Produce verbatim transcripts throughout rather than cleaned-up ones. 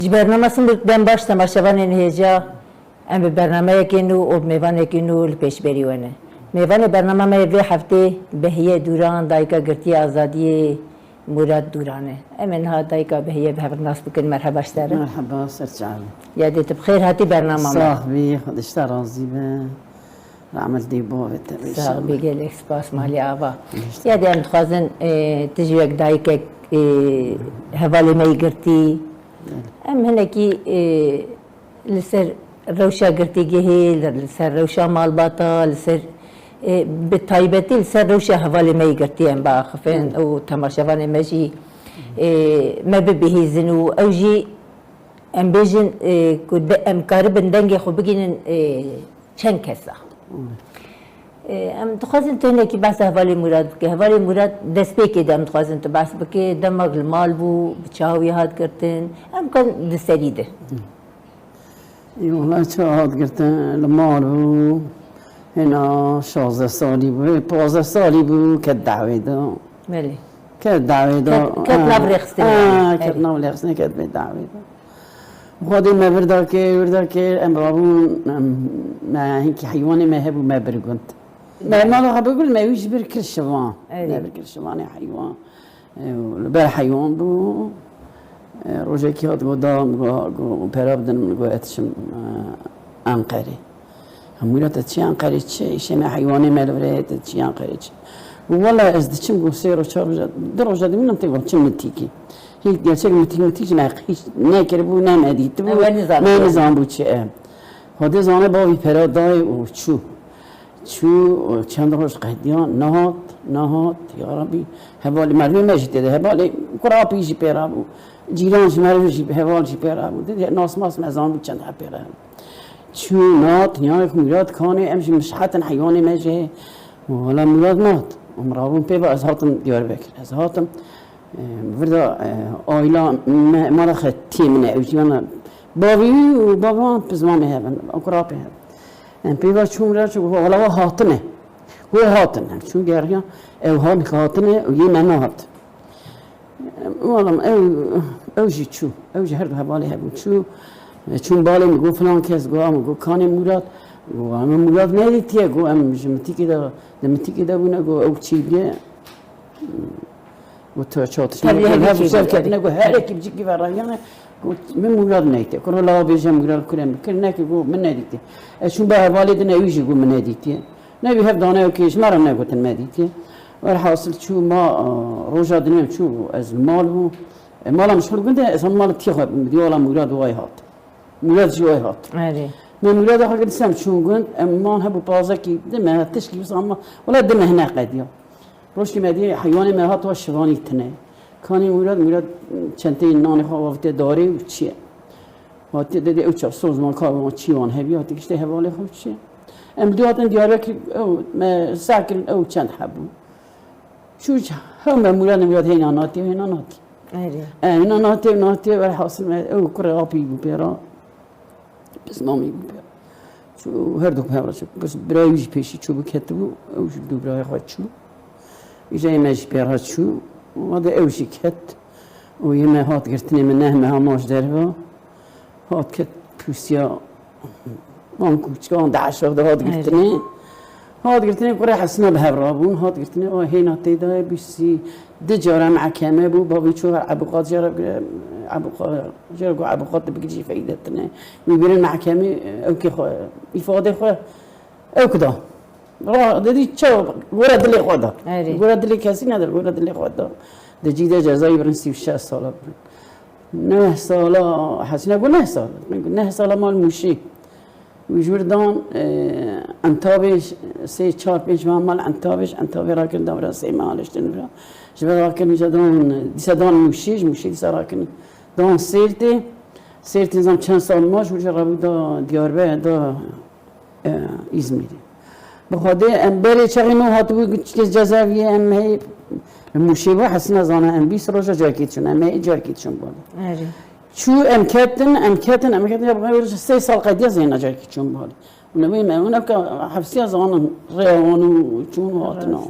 Ji bernama Simbirk dem baş temaşevanên hêja. Em bi bernameyekê nû û bi mêvanekî nû li pêşberî we ne. Mêvanê bernama me yê vê heftê Behiye Dûran, dayika girtiya azadiyê Mûrat Dûran e. Em ê niha dayika Behiye bi hev re nas bikin. Merheba ji te re. Merheba, ser çavê. Yadê tu bi xêr hatî bernama me. Sax bî, Xwedê ji te razî be. Rahmet dê bavê te be. Sax bî, gelek spas malê ava. Yadê em dixwazin, e, tu jî wek dayikek, e, hevalê me yî girtî. Em hinekî, e, li ser rewşa girtîgehê, li, li ser rewşa malbata, li ser, e, bi taybetî li ser rewşa hevalê me yî girtî em biaxifin û temaşevanê me jî, e, me bibihîzin û ew jî em bêjin, e, ku de, em karibin dengê xwe bigînin, e, çend kesa. E, em dixwazin tu hinekî behsa hevalê Mûrat bike. Hevalê Mûrat destpêkê de em dixwazin tu behs bike. Demek li mal bû, bi çawa wî hat girtin. Em kan di serî de. Ê, wela çawa hat girtin, li mal bû, hêna şazdeh salî bû, hê pazdeh salî bû, ket dawê de. Belê. Ket dawê de. Ket, ket nav rêxistinê. Ha, ket nav rêxistinê, ket vê dawê de. Xwedê me vir da kê, vir da kê, em rabûn, em, me hinkî heywanê me hebû, me bir gund. Me mala xwe bir gund, me wî ji bir kir şivan. Me bir kir şivanê heywan. E, li ber heywan bû. E, rojekî hat got, da, got, got, pera bidin min, got, ez diçim, e, Enqerê. Hemû te çi Enqerê çi? Îşê me heywanê me li vir e, te çi Enqerê çi? Got, wela ez diçim, got, sê roj, çar roj, du roja dimînan tê got, çi mitîkî. Hîç gerçek mitîk, mitîk jî ne, hîç nekiribû, ne me dîtibû, ne nizanibû çi e. Xwedê zane bavî pera dayê û çû. Çû, çend roj qediya, nehat, nehat, ya Rabî, hevalê merdimê me jî tê de, hevalê kurapî jî pê re bû, cîran ji meriv jî, heval jî pê re bû. Didê nas mas me zanbû çend heb pê re. Çû, nehat, niyayek Mûrat kanê, em jî mişhetin heywanê me jê. Wela Mûrat nehat. Em rabûn pê ve ez hatim Diyarbekir. Ez hatim, e, vir de, e, aila me, mala xetiyê min e, ew jî bana bavî û bava pizma me hebin, kurapê hebin. Em pê ve çûn re çû, wela we hatine. Wê hatin, em çûn geriya, ew hanik hatine û yê me nehat. Em, wela ew, ew jî çû, ew jî her du hevalê hebûn çû. Çûn balê min got, filan kes got, em got, kanê Mûrat, got, em Mûrat nedîtiye, got, em ji mitîkê de, di mitîkê de bûne, got, ew çî bûye. Got, tu çatişma. Tevlî hevî hev çêbû, şev ketine, erê. Got, her yekî bi cîkî ve reviyane, got, min Mûrad neytê. Kuro lawa bêje Mûrad kurê min kir, nekir, got, min nedîtê. Ez çûm ba hevalê din, ewî jî got, min nedîtê. Newî hev dane ew kê ji me re negotin, me dîtê. Werhasil çû ma, e, roja dinê çû, ez li mal bûm. E, mala min ji xwe li gund e, ez hem mala tiyê xwe bûm, diyala Mûrad way hat. Mûrad jî way hat. Erê. Me Mûrada xwe kir, dîsa em çûn gund, em man hebû pazekî, di meh, tişkî wisa ma, wela di meh neqediya. Rojkî me dî heywanê me hat wa şivanî tine. Kanî Mûrad, Mûrad çenteyê nanê xwe avitê darê û çiye. Hatiye dedê ew çav soz wan kar wan çî wan hebî, hatiye giştê hevalê xwe çiye. Em dû hatin Diyarbekir, ew me seh kirin, ew çend hebû. Çû hew me Mûrad, Mûrad hêna natiye, hêna natiye. Erê. E, hêna natiye, natiye, werhasil me ew kurê apî bû pê re. Pismamî bû pê. Çû her du hev re çû. Bes birayê wî jî pêşî çû bû ketibû. Ew jî du birayê xwe çû. Îja yê me jî pê re çû. Wa de ew jî ket. Û yê me hat girtinê min neh meha ma ji derve. Hat ket pûsiya wan kûçika wan deheşa de hat girtinê. Hat girtinê kurê Hesina bi hev rabûn. Hat girtinê wa hêna tê de bîsî. Di cara mehkeme bû, bavî çû her Ebûqat jê re, Ebûqa-, jê re got, Ebûqat tu bigirî feyde tine. Wî birin mehkemê, ew kê xwe, îfadê xwe, ew kida. Ra, dedî çawa, gora dilê xwe da. Erê. Gora dilê kesî nedir, gora dilê xwe da. Di cî de cezayî birin sî û şeş sala birin. Neh sala, Hesîna got neh sala. Neh sala mal Mûşê. Û ji wir dan, e, Entabê, sê, çar, pênc meha mal Entabê, ji Entabê rakirin dan vira sê meha liştin vira. Ji vir rakirin îca dan, dîsa dan Mûşê, ji Mûşê dîsa rakirin dan Sêrtê. Sêrtê nizam çend sal ma ji wir jî rabû da Diyarbekir, da, e, Îzmîrê. Bi Xwedê em berê çaxê me hatibû cezaeviyê em hey li Mûşê bû, Hesîna zana em bîst roja carekê diçûn, em hey carekê diçûn bû. Erê. Çû em ketin, em ketin, em ketin, ya bi sê sal qediya zêna carekî çûn balê. Hûn ê wê me, hûn ev ke hefsiya zanin, rêya wan û çûn û hatina. Rast.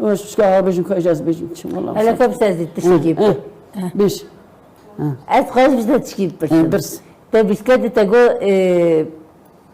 Û ez pişka ha bêjim, ka ez bêjim çi, wala. Hele ka bi se ez dî tiştekî. Bêj. Ez xweş bi te tişkî bipirsim. Birs. Te bîsketê te got, e,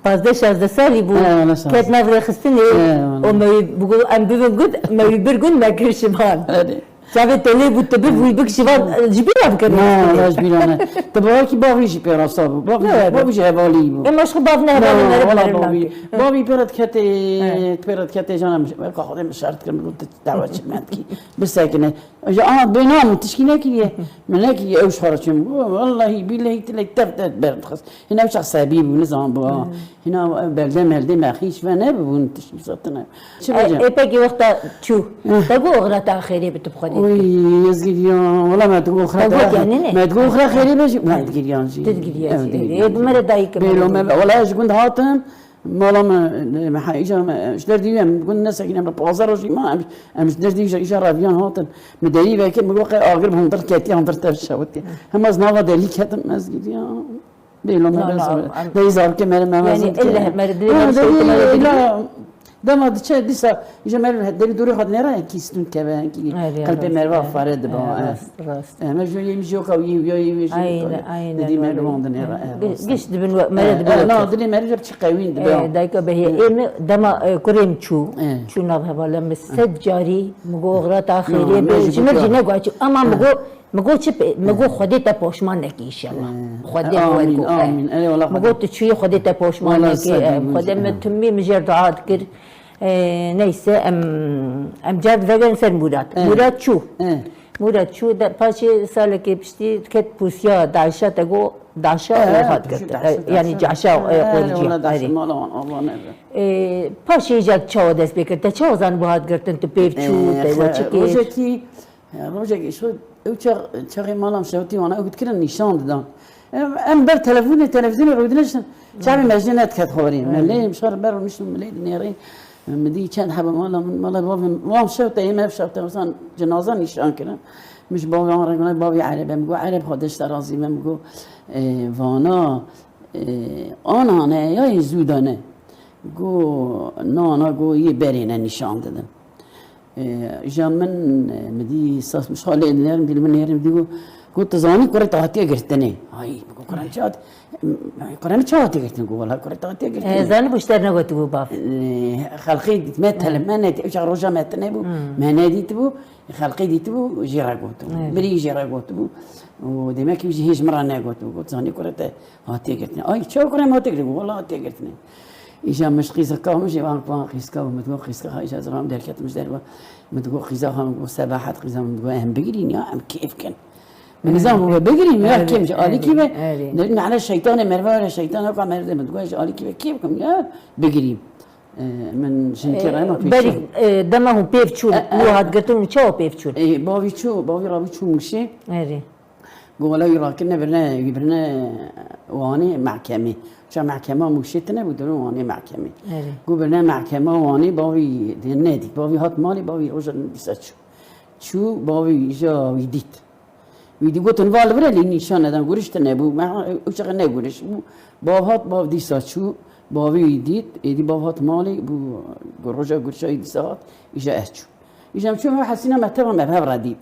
pazdeh şazdeh salî bû, He, wala şazdeh. Ket nav rêxistinê, He, wala. Û me wî bigot, em bibin gund, me wî bir gund me kir şivan. Erê. Çavê te lê bû, tu bir wî bik şivan, ji bîra bikirî. Na, wala ji bîra ne. Tu bavekî bavî jî pê rasa bû. Bavî Ne jî, wala. Bavî jî hevalî bû. Ema ji xwe bav ne hevalî Na, ne wala hevalî bavî. Bavî pê re diketê, He. pê re diketê jana min, weka Xwedê min şert kir, min got, tu dawa çi me dikî. Bisekine. Ji a bê na min tişkî nekiriye. Min nekiriye ew ji xwe re çûm. Wallahî bîlehî tilek tev tev berdixist. Hina ew çax sebî bû, nizan bû. Hmm. Hina belde melde me xîş ve nebûn tişkî satine. Çi E, bêjim? Ê pekî wexta çû. Eh. Te got oxira te xêrê bi tu bi xwe dê Oy, dikir. Ez giriyan. Wala me digo oxira Te got te. Yani ne? Me digo oxira xêrê be jî. Me digiriyan jî. Tu digiriyan Ew jî. digiriyan Ê, jî. Bi me re dayî kim Bêlo me be. Wala ez ji gund hatim. Mala me, me ha, îja me, ji derdî em, gund nesekîne, me pazdeh rojî ma, em, em ji derdî îja, îja reviyan hatin. Me derî vekir, me got, qey agir bi hundir ketiye, hundir tev şewitiye. Hema ez nava delî ketim, ez gidiya. Bêlo me Na, na, bezar. em, Dayî zarokê me, me Yani, mezin dike. ille me re dilê Ha, me derî, şewitine de illa, dema diçe, dîsa, îja me derî dorê xwe dinêre, enkî stûn keve, enkî Erê, qelbê rast, merva erê, fare dibe, erê, eh. rast, rast. Eh, me ji yê min jî yoka wî, ya yê wî jî Aynen, yoka. aynen Didî me öyle. Li wan dinêre, eh, Ge-, rast. Geç dibin we, me re Eh, dibin eh, we na, kes. Dilê me re çi qewîn dibe. Eh, dayika behê. Eh. Ê mi dema, eh, kurê min çû, Eh. çû nav hevala min sed carî, mi got, "Oxira te xêrê be." Ji min jî negot, ama mi got, mi got çi pê, mi got, "Xwedê te poşman neke inşallah." Eh. Xwedê Eh, mi wer amîn, got, eh. amîn. Eh, wala Mi Xwedê. got, "Tu çûyî, Xwedê te poşman Wala neke." sed Eh, bin Xwedê jî, mi eh. timî mi jê dua dikir. Ee, neyse, em, em car vegerin ser Mûrat. Eh. Mûrat çû. Eh. Mûrat çû, de, paşê salekê piştî ket pusiya daşa te go, daşa Eh, û hat tu girtin. Daşa, Eh, yani daşa. Caşa, eh, Eh, qorî wala daşa, herî. Mala wan, Allah ne be. Ee, paşê îca çawa dest pê kir? Te çawa zanibû hat girtin? Tu pêv çû, Eh, te we çi kir? Rojekî Ya, rojekê şo, ew çax, çaxê mala min şewitî wana, ew dikirin nîşan didan. Em, em ber telefonê, televizyonê rûdine şin. Çavê me jê nediket xwarê. Me lê şer ber rûniştin, me lê dinêrî. Me dî çend hebe mala min, mala bavê min, wan şewte, ê me şewte, wisa cenaza nîşan kirin. Min ji bavê wan re got, bavê Ereb e, min got, Ereb xwe deşte razî be, min got, e, vana, e, ana ne, ya yê zû de ne. Got, na, na, got, yê berê ne nîşan didin. E, îja min, e, min dî sas min xalê dinêrim, dî li min nêrim, dî got, got, tu zanî kurê te hatiye girtinê. Ay, got, kurê min çi hat-, kurê min çi hatiye girtin? Got, wela kurê te hatiye girtinê. E, zanî bû ji te negotibû bav. E, xelqê dît, me tele-, me nedî, ew çax roja me tune bû, me nedîtibû, xelqê dîtibû, jê re gotibû. Evet. Birî jê re gotibû. Û demek ki jî hêj min re negotibû, got, zanî kurê te hatiye girtinê. Ay, çawa kurê min hatiye girtinê? Got, wela hatiye girtinê. Îja min ji qîzeka min jî van, van qîzka min digot, qîzka ha îja ziram derketim ji derve. Min digot, qîza ha, min got, Sebahat qîza min digot, em bigirîn ya, em kêf kin. Min nizam bû bigirîn ya, Erê, kêm ji alîkî ve. Erê, erê. Dedim, nehne şeytanê merve, öyle şeytan yok, ama min digot, ji alîkî ve kêf kim ya, bigirîn. E, min jinkê re ma pêşî. Berî, e, dema hûn pêv çûn, Û hat girtin û çawa pêv çûn? E, bavî çû, bavî rabû çû Mûşê. Erê. Got, wela wî rakirine birine, wî birine Wanê mehkemê. Ça mehkema Mûşê tine bû, dirin Wanê mehkemê. Erê. Got, birine mehkema Wanê, bavî dê nedît. Bavî hat malê, bavî roja dîsa çû. Çû, bavî îja wî dît. Wî dî gotin, va li vir e, lê nîşan nedan, guriş tine bû. Me, ew çaxê ne guriş bû. Bav hat, bav dîsa çû. Bavî wî dît, êdî bav hat malê, bû, got, roja gurişa wî dîsa hat, îja ez çû. Îja em çû me hesîna me teva me bi hev re dît.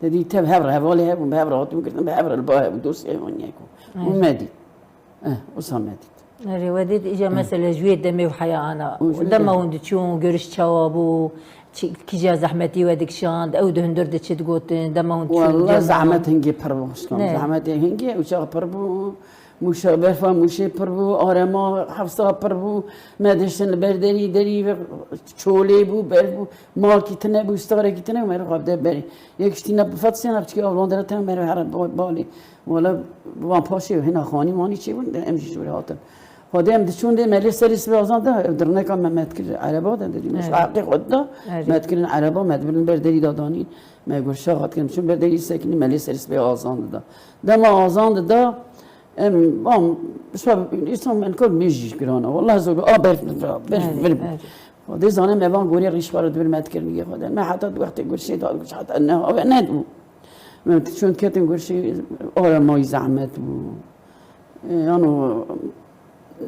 Te dî tev hev re, hevalê hebûn, bi hev re hatin girtin, bi hev re li ba hebû, dostê hebûn yek bû. Û me dît. Eh, wisa me dît. Erê, we dît, îja mesele ji wê demê û heya ana. Û ji wê Dema demê. hûn diçûn, giriş çawa bû, çi, kîja zehmetî we dikişand, ew di hundir de çi digotin, dema hûn diçûn, Walla cem zehmet hingê pir bû, xişka min. Ne. Zehmetê hingê, ew çax pir bû. Mûşa berfa Mûşê pir bû, arema Hefsa pir bû. Me diştin li ber derî, derî ve çolê bû, berf bû. Malkî tine bû, starekî tine bû, meriv xwe bide berê. Yek ji tîna bi fetişê ne biçikê avlandere tene meriv here ba-, balê. Wala wan paşê hina xanî manî çê bûn, em jî ji wê hatin. Xwedê em diçûn dê me lê serê sibê azan da, ev dirneka me, me dikir ereba de, didî me Evet. Heqê xwe dida, Evet. me dikirin ereba, me dibirin ber derî da danîn, me gurşa xwe dikirin, çûn ber derî sekinî me lê serê sibê azan dida. Dema azan dida, em, van, şwa, însan men kol me jî girana. Wallah zor, a berf, berf, Evet, vir. Evet. Xwedê zane me van gorê rîş xwe re dibir me dikirin yê xwe de. Me heta di wextê gurşê da, gurş heta ne, have ne dibû. Me çûn ketin gurşê, ara mayî zehmet bû. E, yano,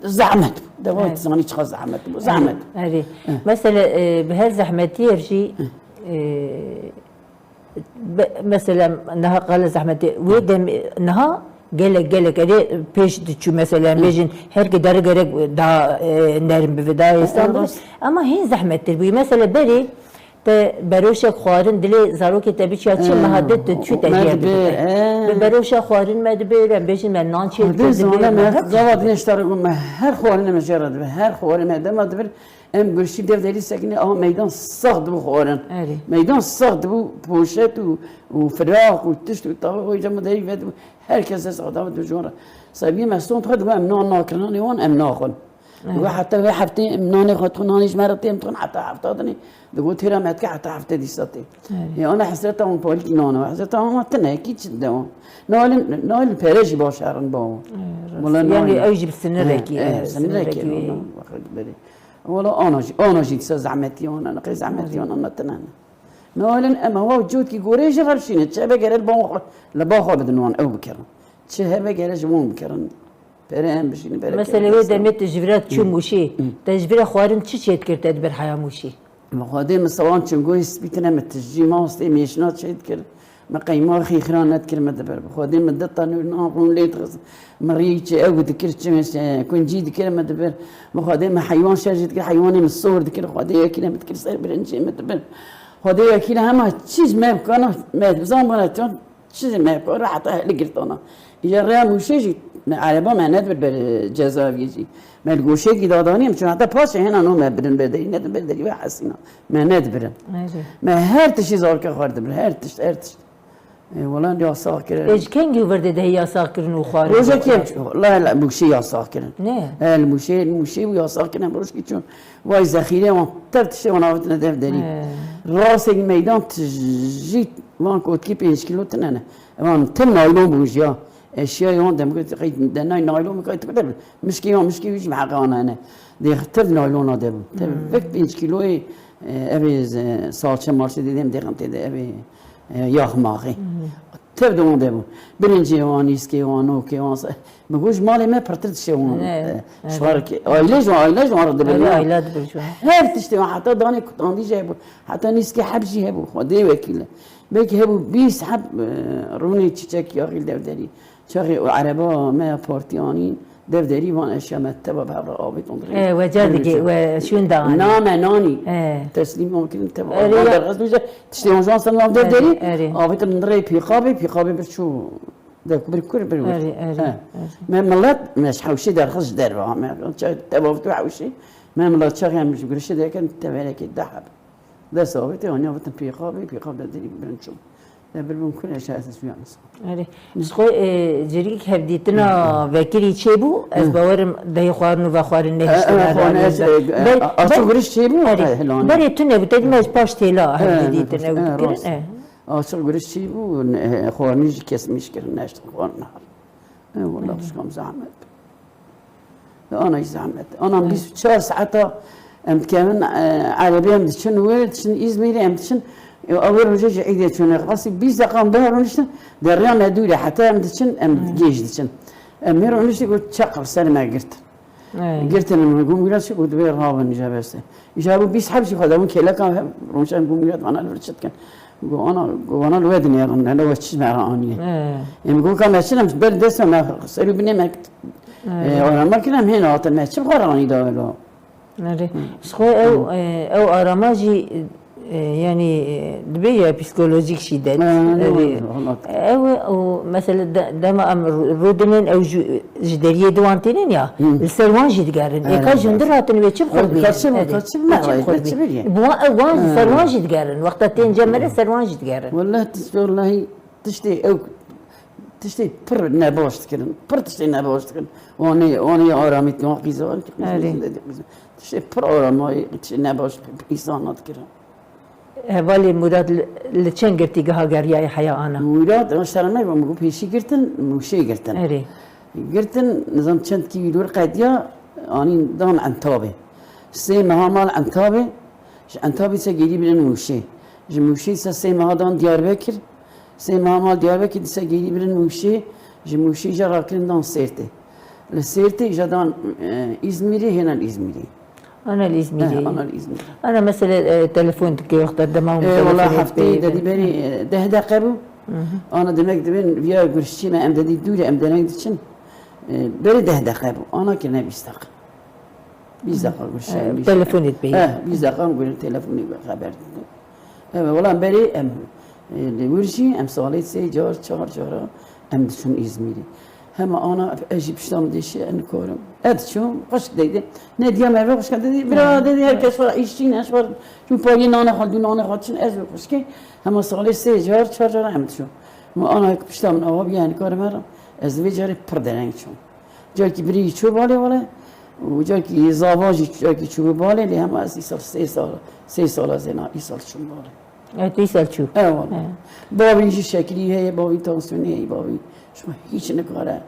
zehmet bû. Dewa Evet. zanî çiqa zehmet bû. Zehmet. Erê. Eh. Mesele, e, bi her zehmetî ev jî, Eh. e, Be-, mesela niha qala zehmetê wê dem niha gelek, gelek erê pêş diçû, mesela em bêjin her ki deri gerek daha, e, nerm bibe, daha êsan bibe. Ama hîn zehmettir bûye. Mesela berê te beroşek xwarin dilê zarokê te biçiya çi, meha de tu çû te jê bibe. Bi beroşa xwarin me dibê, em bêjin me nan çê dikir, dibê me her tişt dibê. Gava dinê ji te re got me her xwarinê me jê re dibe, her xwarinê me dema dibir. Em girşî dev derî sekinî, aha meydan sax dibû xwarin. Erê. Meydan sax dibû poşet û, û firaq û tişt û tava xwe cem derî vedibû. Her kes dest xwe dava dibû ji wan re. Sebî me son xwe dibû em nan nakirin, nanê wan em naxwin. Erê. Dibû heta vê heftê em nanê xwe dixwin, nanê ji me re têm dixwin heta hefta dinê. Digot têra me dike heta heftê dîsa tê. Erê. Ya ana hesreta wan parîk nan e. Hesreta wan tine, kî çi dide wan. Nalin, nalin pere jî baş herin ba wan. Erê, rast. Wala yani nalin. Ew jî bi sinirekî, e, sinirekî, sinirekî wê. Wala ana jî, ana jî dîsa zehmetî wan, ana qey zehmetî wan, ana tine ne. Nalin em hewa cotkî gorê jî revşîne. Çi hebe gere li ba xwe, li ba xwe bidin wan ew bikirin. Çi hebe gere ji wan bikirin. Pere em bişînin, pere. Mesela wê demê tu ji vira çû Mûşê, te ji vira xwarin çi çêdikir te dibir heya Mûşê? Bi Xwedê min sewan çingoyê spî tine min tijî mastê mêşina çêdikir. Min qeyma xîxira nedikir min dibir. Bi Xwedê min di tenûr nan rûn lê dixist. Min rî çi ew dikir, çi min kuncî dikir min dibir. Bi Xwedê min heywan şer jî dikir, heywanê min sor dikir. Xwedê wekîle min dikir ser birincê min dibir. Xwedê wekîle hema çi ji me bikana me bizan bana çi ji me bikana heta heli girtana. Îja rêya Mûşê jî me ereba me nedibir ber cezaeviyê jî. Me li goşekî dadanî em çûn heta paşê hêna no me birin ber derî, nedin ber derî ve hesîna. Me nedibirin. Erê. Me her tiştî zarokê xwe dibir, her tişt, her tişt. Ê, wela yasax kirin. Ê, ji kengî vir de dihê yasax kirin û xwarin? Rojekê em, la, la, Mûşê yasax kirin. Ne? He, li Mûşê, li Mûşê bû yasax kirin, em rojekî çûn. Vay zexîrê wan, tev tiştê wan avêtine dev derî. He. Rastê meydan tijî wan kotkî pênc kîlo tine ne. Wan tim naylon bûn jî ya. Eşyayê wan dem got, qey denay naylon min kay tikir. Mişkê wan, mişkê wî jî bi heqê wan hene. Dê tev naylona de bû. Tev vek pênc kîloyê, e, evê, e, salçe malçe dê dem dêxin tê de evê, e, yax maxê. Tev de wan de bû. Birincê wan, nîskê wan, nokê wan, se-, min got ji malê me pirtir dişê wan. Ne, e, ne. Ji xwe re ke-, aile ji wan, aile ji wan re dibir. Aile, aile dibir ji wan. Her tiştê wan, heta danê kutandî jî hebû. Heta nîskê heb jî hebû. Xwedê wekîl e. Belkî hebû bîst heb, e, rûnê çiçek yaxî li dev derî. Çaxê û ereba me ya partî anîn, dev derî van eşya me teva bi hev re avêt û dirê. E, we car digê, we şûn da anî. Na me nanî. E. Teslîm wan kirin teva. Erê, ya. Derxist bije, tiştê wan jan ser nav dev derî. Erê, erê. Avêtin dirê pîqabê, pîqabê bir çû. Dek bir kur bir wir. Erê, erê, erê. Me milet, me ji hewşê derxist ji derve ha. Me ça-, teva avêt hewşê. Me milet çaxê em ji girişê derketin teverekê deh heb. Dest avêtê, aniya vitin pêxabê, pêxab de derî birin çûn. De bir bin kule şahsiz uyanız. Erê. Ji xwe, e, cirîk hevdîtina vekirî çêbû, ez bawerim dehê xwarin û vexwarin nehiştin. E, e, xwarin, e, e, açık giriş çêbû, erê, e, hilan. Berê tune bû, te dî me ji paş têla hevdîtin ew dikirin. Açık giriş çêbû, e, xwarinî jî kesmîş kirin, neştin xwarin har. E, wala pişkam zahmet. Ana jî zahmet. Ana bîst û çar saeta em dikevin, e, erebê em diçin, wê diçin Îzmîrê em diçin. E, ew rojê jî îdê çûne. Qasî bîst deqa em daha rûniştin. Derya ne dûr e. Heta em diçin, em gêj diçin. Em mêr rûniştin, got çeq ser me girt. Girtin em, got mîra çi, got divê ravin îja bes e. Îja bû bîst heb jî xwe dewin kêlekan, rûniştin got mîra vana li vir çi dikin. Got ana, got vana li we dinêrin, hele we çi me re aniye. Em got ka me çi, em ber dest me, ser û binê me, e, arama kirin, em hêna hatin, me çi bi xwe re anî da welo. Erê. Ji xwe ew, e, ew arama jî, e, yanî, e, dibe ya psîkolojîk şîdet. Erê. Ew e, û mesela de-, dema em rû-, rûdinin, ew ji, ji deriyê di wan tênin ya, li ser wan jî digerin. Ê, ka ji hundir hatin wê çi bi xwe bînin? Ka çi bi, ka çi bi, ka çi bi xwe bînin? Bi wan, ew wan, ser wan jî digerin. Wexta tên cem me re ser wan jî digerin. Welleh, wellahî, Tiştê ew, tiştê pir nebaş dikirin. Pir tiştê nebaş dikirin. Wan ê, wan ê aramî dikin, wan qîza, wan qîza, qîza. Tiştê pir aramay, tiştê nebaş, îsana dikirin. Hevalê Murad li, li çend girtîgeha geriyaye heya ana? Murad, ew şeremê, min got pêşî girtin, Mûşê girtin. Erê. Girtin, nizam çend kî wî dûr qediya, anîn dan Entabê. Sê meha mal Entabê, ji Entabê se gêrî birin Mûşê. Ji Mûşê se sê meha dan Diyarbekir, sê meha mal Diyarbekir dîse gêrî birin Mûşê, ji Mûşê jî rakirin dan Sêrtê. Li Sêrtê îja dan, e, Îzmîrê, hênan Îzmîrê. Ana li Îzmîrê. Ana li Îzmîrê. Ana mesele, e, telefon dike wexta dema hûn E, wala telefonê hefteyê dibê. Dedî berî, e, deh deqe bû. Ana demek dibên viya gurşçî me em dedî dûr e, em dereng diçin. E, berî deh deqe bû. Ana kirine bîst deqe. Bîst deqa gurşî. E, bîst telefonê dibê. He, bîst deqa em gurên telefonê xeber didin. Ev, wala em berê em, e, li wir jî em salê sê car, çar cara em diçûn Îzmîrê. Hema ana ez jî pişta min dêşê ez nikarim. Ez diçûm, xwişk deyde. Ne diya me ve xwişka dedi, bira dedi, her kes xwe îş çîn, ez xwe çû pariyê nane xwe, dû nane xwe çin, ez ve xwişkê. Hema salê sê car, çar cara em diçûn. Ma ana pişta min awa bîya, ez nikarim herim. Ez vê carê pir dereng çûm. Carkî birî çû balê wele û carkî zava jî carkî çû balê, lê hema ez îsal sê sal, sê sala zêna îsal çûm balê. Evet, îsal çû. E, wele. He. Bavî jî şekilî heye, bavî tansiyonê heye, bavî şima hiç nikare.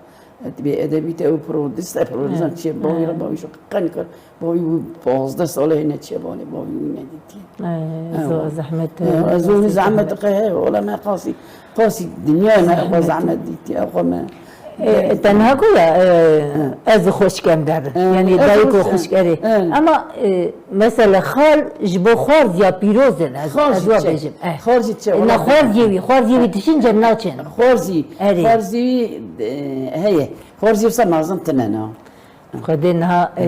Dibê edebî te û prodîs, e, prodîsan çiye, bavî re, bavî şo qe nikare. Bavî bû pazdeh sale hene çiye balê, bavî wî nedîtiye. E, Ewa. Zor zehmet, Ewa, e, ez zor zehmet. Zehmet qe heye, wele me qasî, qasî dinyayê me xwe zehmet dîtiye, xwe me E, tenha ku ya, e, ez û xwişkem der. E, Yani ez dayik û xwişkem. Xwişk erê. E. Ama, e, mesela xal ji bo xwarziya pîroz in, ez, Xal ez jî wa çe. Bêjim. E. Xal jî çe, Na wala xwarziyê wî, xwarziyê wî dişin cem naçin. Xwarzî, Erê. Xwarzî wî, e, heye. Xwarzî wisa mezin tine na. Xwedê niha, e,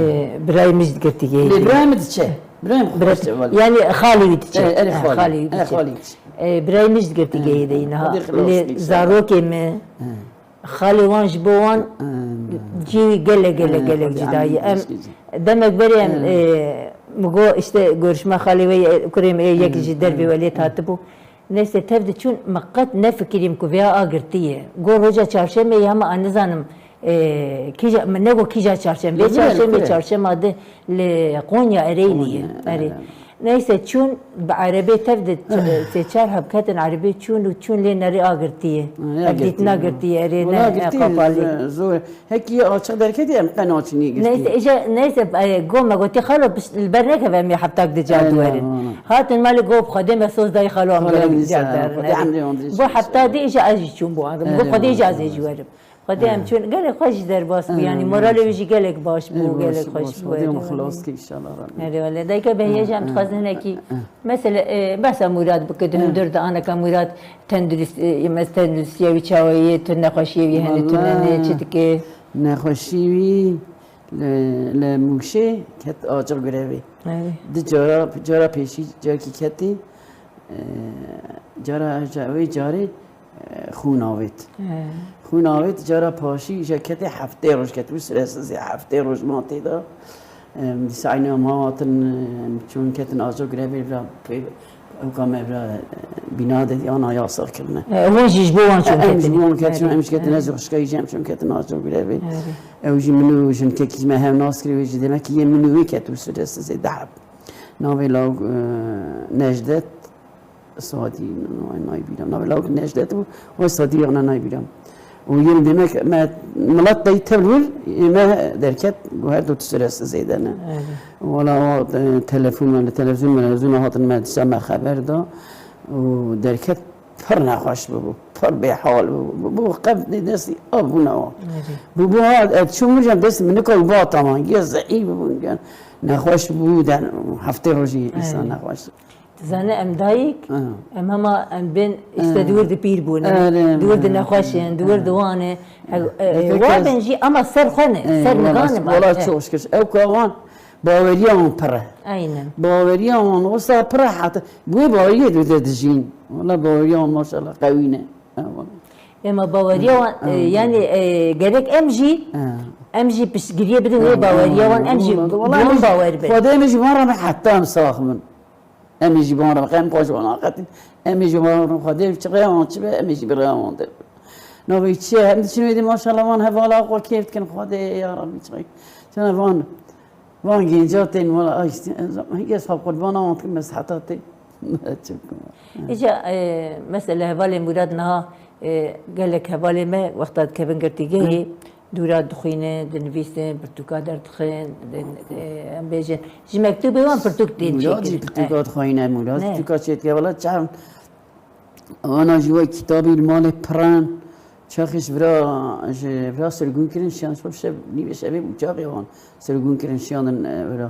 birayê min jî digirtî gehê Lê de. Birayê min diçe. Birayê min Birayê, xweş e, wele. Yani xalê wî diçe. E, erê, E, xalê. Xalê wî E, diçe. Xalê diçe. E, birayê min jî digirtî gehê de niha. Xwedê xilas Lê bike inşallah. Zarokê min, Xalê wan ji bo wan cihê wî gelek, gelek, gelek cida ye. Em demek berê em, e, min got, işte, görüşme xalê wê, e, kurê min ê yek ji dervê welêt hatibû. Neyse, tev diçûn, min qet nefikirîm ku vêya agirtî ye. Got, roja çarşemê ye, hema ez nizanim, e, kîja, min negot kîja çarşemê. Vê çarşemê, çarşema di li Konya Ereğli ye. Erê. Neyse, çûn bi erebê tev de ç-, sê çar heb ketin erebê çûn û çûn lê nerê a girtiye. Ha, ya Ev dîtina girtiye. Girtiye, erê Wala ne, ne girtiye, qapalî. Z-, zor. Hekî açıq derketî em qe naçinî girtiye. Neyse, îja, neyse, e, go me gotî, "Xalo, piş-, li ber nekeve em ê heftak di car Aynen, duwerin." Aynen. Hatin malê go, "Xwedê me soz dayî xalo em Xalo gerek em car zehra, derin." Xwedê Erê. Emrê wan dirêj Go inşallah. Hefta dî îja ez jî çûm bo. Erê, Go Xwedê îja ez ê jî werim. Xwedê em çûn gelek xweş jî derbas bû. Yanî moralê wî jî gelek baş bû, gelek xweş bû. Xwedê min xilas kir inşallah Rabbî. Erê wele. Dayika Behiye jî em dixwazin hinekî mesele, e, behsa Murad bike, di hundir de aneka Murad tendurist, e, mes-, tenduristiya wî çawa ye, tu nexweşiyê wî hene, tu nene, çi dike? Nexweşî wî li, li Mûşê ket açiq grevê. Erê. Di cara, cara pêşî carekî ketî, e, cara, ca-, wê carê Xûn avêt. He. Xûn avêt, cara paşî îja ketê heftê roj ketibû, siresiz ê heftê roj ma tê de. Em, dîsa eynî em hatin, em çûn ketin ajo grevê vira pê, ewka me vira, e, bîna de ana yasax kirine. He, hûn jî ji bo wan çûn Em ji ketin. Bo wan ketin, Erê. Em ji ketin, Erê. Ez û xişkayî jî em çûn ketin ajo grevê. Erê. Ew jî min û jinkekî me hev nas kirî, wê jî demek ki yê min û wê ketibû siresiz ê deheb. Navê lawik, e, Necdet. Sadî, nayê bîra. Navê lawik Necdet bû, wê Sadî yana nayê bîra. Û yên demek me milet dey tev li wir, ê me derket, got her du tişt re zêde ne. Evet. Wala o, e, telefon me, li televîzyon, televîzyona hatin me dişa me xeber da. Û derket pir nexweş bû, pir bêhal bû. Bû qev dê destî av bûna wa. Evet. Bû, bû ha, e, çû min jan dest min nikol ba tamam. Ya zeîf bû, ya nexweş bû, den heftê rojî insan Evet. nexweş. Dizane em dayik, Ha. em hema em bên, işte, Ha. di wir de pîr bûne, Erê, di wir de ha, nexweş in, ha. di wir de wan e. He, e, Eke wa kes- ben jî ama ser xwe ne, E, ser wala, nigan e wala bak, e. Çok şükür. Ew ka wan baweriya wan pir e. Aynen. Baweriya wan wisa pir e heta. Bu baweriya de de dijîn. Wala baweriya wan maşallah qewî ne. Ha, wala. Ema baweriya wan, Ha, e, ha. yani, e, gerek em jî, Ha. em jî piştgiriyê bidin Ha, wê baweriya ha, wan, em jî wala, wala, bûn em jî bawer bin. Xwedê min ji van re heta em sax bin. Em ê ji van re, em xwe ji wan aqetin. Em ê ji van re Xwedê çi rêya wan çi be, em ê jî bi rêya wan de. Navê çi ye? Em diçin wê dî maşallah van hevala xwe kêf dikin Xwedê ya Rabbî çi. Çana van, van gênca tên wala ay, ez, ez hep qurbana wan dikim, ez heta tê. Çi bikim? Îca, e, mesela hevalê Murad niha, e, gelek hevalê me wexta dikevin girtîgehê, Hı. Dûra dixwîne, dinivîsin, pirtûka derdixin, din, e, em bêjin, ji mektûbê wan pirtûk tên Murad jî çêkirin. pirtûka Eh. dixwîne, Murad Ne. pirtûka çêdike. Wela çav, wana ji we kitabî li malê piran, çaxê ji vira, ji vira sirgûn kirin, şiyan şev, şev, nîvê şevê bû çaxê wan sirgûn kirin, şiyandin, e, vira.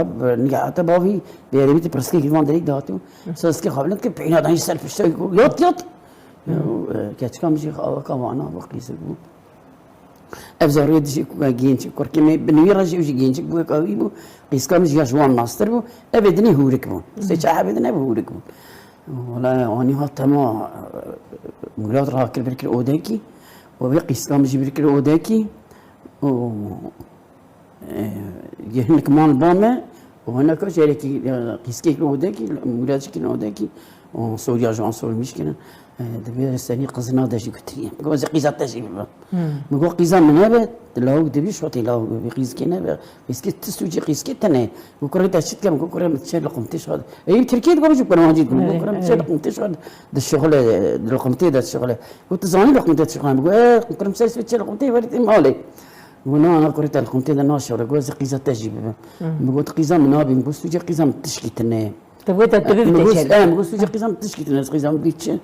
Arab, e, nigehata bavî, bêrevî ti pirskekî van derî dihatî û seskê xwe bilind kir, peyna danî ser piştê ku, "Yat, yat!" Û, e, keçika min jî awaka vana bû, qîzik bû. Ev zarê dijî ku genç, kurkê me bi nivî re jî, ew jî gençik bû, wek wî bû. Qîzka min jî ya ji wan nastir bû. Ev ê dinê hûrik bûn. Sê çar hebê din ev hûrik bûn. Wala anî hat tema, e, Murad rakir bir kir odekî. Û vê qîzka min jî bir kir odekî. Û, e, yê hinek man ba me. Û hineka jêrekî, e, qîzkek li odekî, Murad jî kirin odekî. Û Sûriya ji wan sormîş kirin. E, divê senî qizina de jî gotî. Got, "Ez qîza te jî bibim." Min got, "Qîza min nebe, di lawik dibî, şotê lawik bibî, qîzkê nebe. Qîzkê ti sûcê qîzkê tine." Got, "Kurê te çi dikem?" Got, "Kurê min diçe li qumtê şo." Ey, Tirkiyê dibam jî kurê wan jî dikim. Got, "Kurê min diçe li qumtê şo dişixule, li qumtê de dişixule." Got, "Tu zanî li qumtê dişixule?" Min got, "E, kurê min ser sibê diçe li qumtê, werî tê malê." Got, "Na, na, kurê te li qumtê de naşixule." Got, "Ez qîza te jî bibim." Min got, "Qîza min nabî." Min got, "Sûcê qîza min tişkî tine." Te wê te tu bibî Min got, teşel. "E, min got, sûcê qîza min tişkî tine, ez qîza min bî çi?"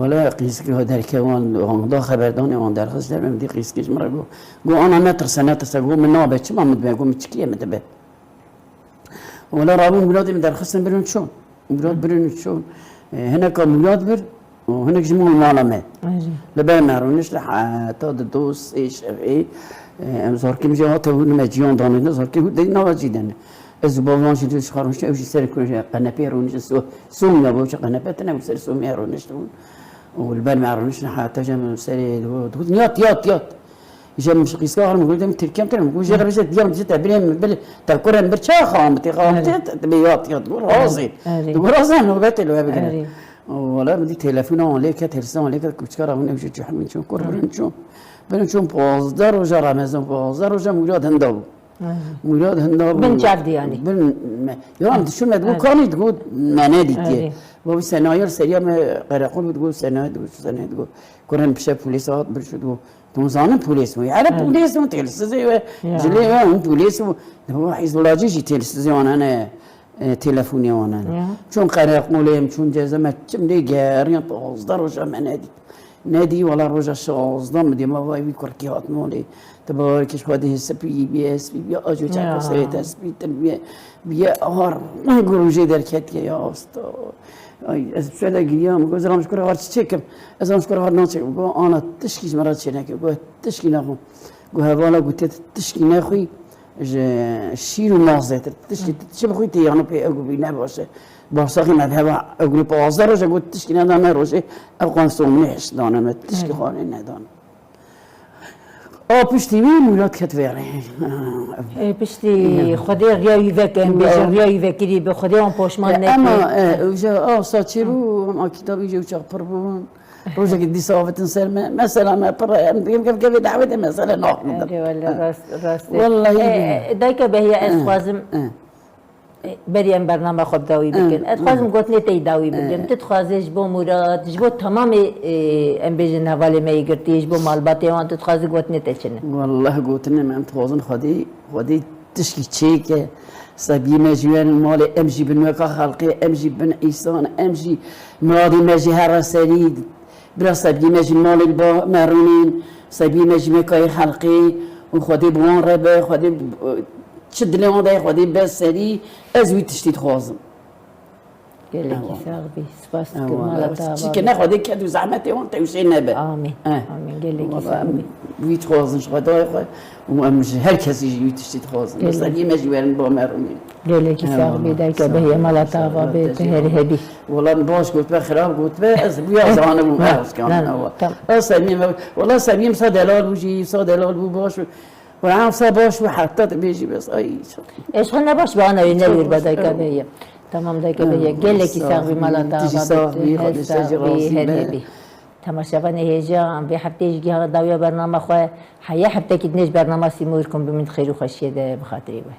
Wele qîzikî ha derkeve wan, wan da xeberdanê wan derxist derve, min dî qîzikî ji min re got. Got, "Ana netirse, netirse." Got, "Min nabe, çima min dibe?" Got, "Min çikî ye min dibe." Wele rabûn Muradê min derxistin birin çûn. Murad birin çûn. E, hineka Murad bir, û hinek ji min mala me. Erê. Li ber me rûnişt, heta di do sê şevê, e, em zarkê min jî hate hûn me ciyan danê de, zarkê hûn de nava cî de ne. Ez û bavan jî dû ji xwe rûniştin, ew jî ser ku qenepeyê rûniştin, so-, somya bû, çi qenepe tine, ew ser somya rûniştibûn. Û li ber me rûniştin, heta jî em serê digot, "Yat, yat, yat." Îja min ji qîzka xwe re min got, "Em Tirkiyan tine." Min got, "Jê re bêje diya min dijî te birê min bil, te kurê min bir çawa xawa min tê, xawa min tê, te bê yat, yat." Got, "Razê." Erê. Digot, "Razê, em nobetê li we bigire." Erê. Wala min dî telefona wan lê ket, hêrsina wan lê ket, kuçka re hûn ew jî cuh min çûn, kur birin çûn. Birin çûn pazdeh roja Remezan, pazdeh roja Murad hinda bû. Murad hinda bû. Bin çav dî yanî. Bin me. Ya, em dişûn me digot, kanî digot, me nedîtiye. Erê. Bavî Senayê li seriya me qereqol bû, digot, Senayê digot, Senayê digot. Kuren pişe polîs hat, bir şu digot. Hûn zanin polîs bû. Erê polîs bû, têlsizê we, cilê we, hûn polîs bû. Digot, Hîzbulacî jî têlsizê wan hene, e, telefonê wan hene. Çûn qereqolê, em çûn ceza me, çim lê geriyan, pazdeh roja me nedît. Nedî, wela roja şazdeh min dê me vay wî kurkî hat nolê. Tu bawer kir xwedê spî bîye, spî bîye, ajo çeka serê te spîtir bîye, bîye har, rojê derketiye ya asta. Ay, ez şöyle giriyam, goz ram ji kura var çiçekim. Ez ram ji kura var naçekim. Go ana tişkî ji me re çêneke. Go tişkî nexwe. Go hevala go tê tişkî nexwî. Ji şîr û maz zêtir. Tiştî, çi bixwî tê yano pê ew bî ne baş e. Barsaqî me heva ew gulî pazdeh roje got tiştî nedane rojê ew qan somnê heşt dane me tiştî xanê nedane. A piştî wî Mûrat ket vê rê. E, piştî Xwedê riya wî veke, em bêjin riya wî vekirî bi Xwedê wan poşman neke. Ema, e, ew ji a saçê bû, a kitabî jê û çax pir bûn. Rojekê dîsa avitin ser me. Mesela me pir em digim kev kevê dawetê mesele naxin. Erê wele rast, rast. Wallahî E, dayka Behiye ez dixwazim, e, berî em bernama xwe bi dawî bikin. Ez dixwazim gotinê te yî dawî bikim. Tu dixwazê ji bo Mûrat, ji bo temamê, e, em bêjin hevalê me yê girtî, ji bo malbatê wan tu dixwazî gotinê te çi ne? Wallah gotinê me em dixwazin Xwedê, Xwedê tişkî çêke. Sebiyê me jî werin malê, em jî bin weka xelqê, em jî bin îsan, em jî miradê me jî here serî. Bira sebiyê me jî malê li ba me rûnên, sebiyê me jî me kayê xelqê û Xwedê bi wan re be, Xwedê, e, çi dilê wan de ye, Xwedê be serî, ez wî tiştî dixwazim. Gelekî sax bî. Spas dikim. Mala te ava. Çike ne Xwedê ked û zehmetê wan tewşê nebe. Amîn. Eh. Amîn. Gelekî sax bî. Wî dixwazin ji Xwedayê xwe û em ji her kesî jî wî tiştî dixwazin. Gelek. Mesela yê me jî werin ba me rûnê. Gelekî sax bî. Dayka Behiye mala te ava bê, tu her hebî. Wala min baş got be, xirab got be, ez buya zanibûm, eh, ez kanî ewa. Ez sebiyê me, wala sebiyê min sa delal bû jî, sa delal bû baş bû. Wala em sa baş bû, heta tu bêjî bes. Ay, çok. Ez xwe ne baş be, ana wê ne wîr be, dayka Behiye. Tamam, dayka Behiye. Gelekî sax bî, mala te ava bê, tu her sax bî, her hebî. Temaşevanê hêja, em vê hefteyê jî giha dawiya bernama xwe. Heye heftekî dinê ji bernama Sîmor kum bimîn xêr û xweşiyê de bi xatirê we.